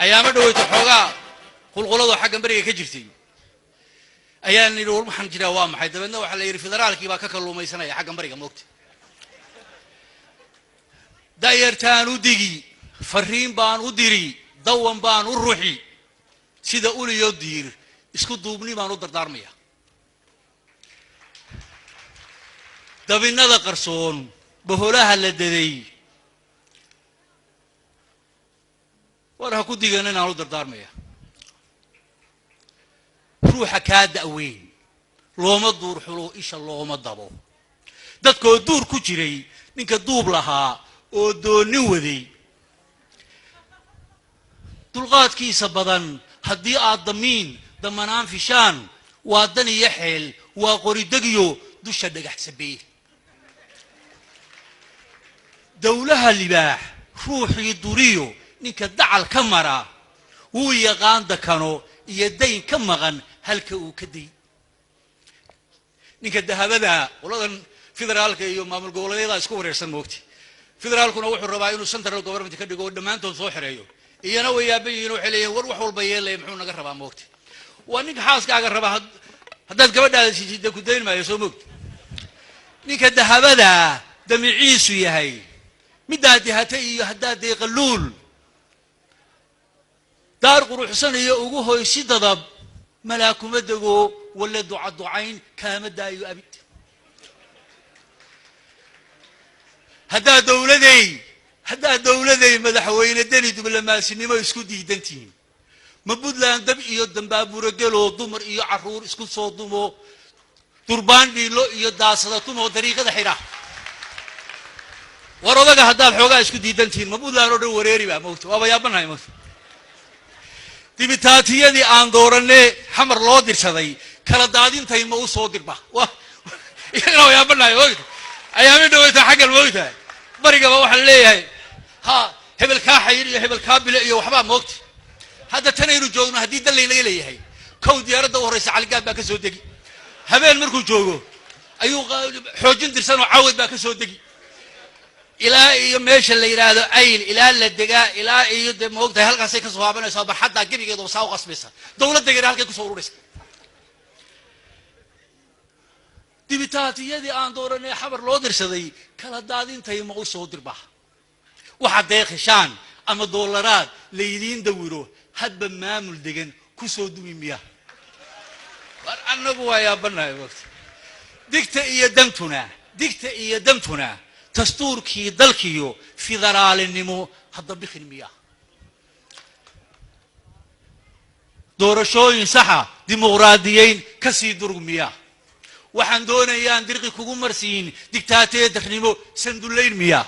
Ayaama dhaweyto xoogaa qulquladoo xaggan beriga ka jirtay ayaan nidhi, war waxaan jiraa waa maxay? Dabeedna waxaa la yidhi federaalkii baa ka kalluumaysanaya xaggan bariga, moogta. Da'yartaan u digi, fariin baan u diri, dawan baan u ruxi, sida uliyo diir isku duubni baan u dardaarmaya. Dabinada qarsoon boholaha la daday, war ha ku digan inaan u dardaarmaya. Ruuxa kaa da'weyn looma duur xulo, isha looma dabo. Dadkoo duur ku jiray ninka duub lahaa oo doonin waday, dulqaadkiisa badan haddii aad damiin damanaan fishaan, waa dan iyo xeel, waa qoridegyo dusha dhagax sabeeye. Dawlaha libaax ruuxii duriyo ninka dacal ka mara, wuu yaqaan dakano iyo dayn ka maqan halka uu ka day. Ninka dahabada qoladan federaalka iyo maamul goboleedyada isku wareersan, moogta. Federaalkuna wuxuu rabaa inuu central government ka dhigo oo dhammaantood soo xereeyo, iyana way yaaban yihiin, waxay leeyihin war wax walba yeelaya muxuu naga rabaa, moogta. Waa ninka xaaskaaga rabaa, haddaad gabadhaada siisida ku dayn maayo, soo moogta. Ninka dahabada damiciisu yahay middaad dihata iyo haddaad deeqaluul daar quruxsan iyo ugu hoysi dadab, malaakuma dego walla duca ducayn kaama daayo abid. Haddaad dowladay, haddaad dowladay madaxweyne Deni diblomaasnimo isku diidantihiin, ma Puntland dab iyo dambaaburogeloo dumar iyo carruur isku soo dumo, durbaan dhiilo iyo daasada tumo dariiqada xidha? War odaga haddaad xoogaa isku diidantihiin, ma Puntland oo dhan wareeri baa, moogta? Waaba yaabanahay, moogta. Dibitaatiyadii aan dooranee xamar loo dirsaday kala daadintay ma u soo dirba? Iyagana waa yaabanahay, moogta. Ayaami dhaweyta xaggan, moogtahay, barigaba waxaan leeyahay ha hebel kaa xayir iyo hebel kaa bile iyo waxbaa, moogta. Hadda tanaynu joogno haddii dan laynaga leeyahay, kow diyaaradda u horraysa Caligaab baa ka soo degi. Habeen markuu joogo ayuu xoojin dirsanoo Cawad baa ka soo degi, ilaa iyo meesha la yidhaahdo Ayl, ilaa la degaa, ilaa iyo dee moogtahay halkaasay kasoo haabanaysaa barxaddaa gebigeeda saa u qasbaysa dawladda yara halkay kusoo ururaysa. Dibitaatiyadii aan dooranay xabar loo dirsaday kala daadintay ma u soo dirba? Waxaad deeqishaan ama doolaraad laydiin dawiro hadba maamul degan ku soo dumi miya? War annagu waa yaabanahay, moogta. Digta iyo dantuna, digta iyo dantuna dastuurkii dalkiyo federaalinimo hadda bikin miya? Doorashooyin saxa dimuqraadiyeyn ka sii durug miya? Waxaan doonayaan dirqi kugu marsiin digtaateedarnimo sandullayn miya?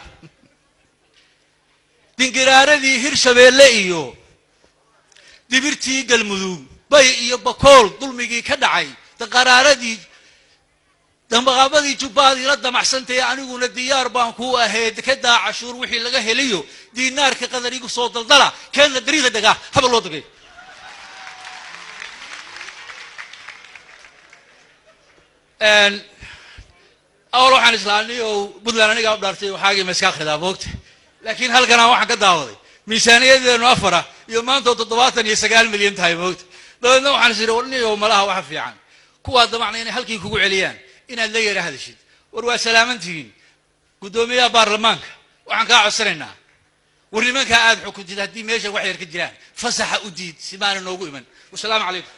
Dingiraaradii Hirshabeelle iyo dibirtii Galmudug, Bay iyo Bakool dulmigii ka dhacay, daqaraaradii dambaqaabadii Jubbaadii la damacsantae, aniguna diyaar baan kuu ahayd kadaa cashuur wixii laga heliyo diinaarka qadar igu soo daldala, keenna dariiqa degaa haba loo dagay. Awal waxaan islaamnay oo Puntland anigaa u dhaartay waxaagii ma iska akhridaa, moogta. Laakiin halkanaa waxaan ka daawaday miisaaniyadeenu afara iyo maantoo 79 milyan tahay, moogta. Dabeedna waxaan is idhi war niyow malaha waxa fiican kuwaa damacna inay halkii kugu celiyaan inaad la yara hadashid. War waa salaamantihiin guddoomiyaha baarlamaanka, waxaan kaa codsanaynaa war nimankaa aada xukuntid haddii meesha wax yar ka jiraan fasaxa u diid si maana noogu iman. Wasalaamu calaykum.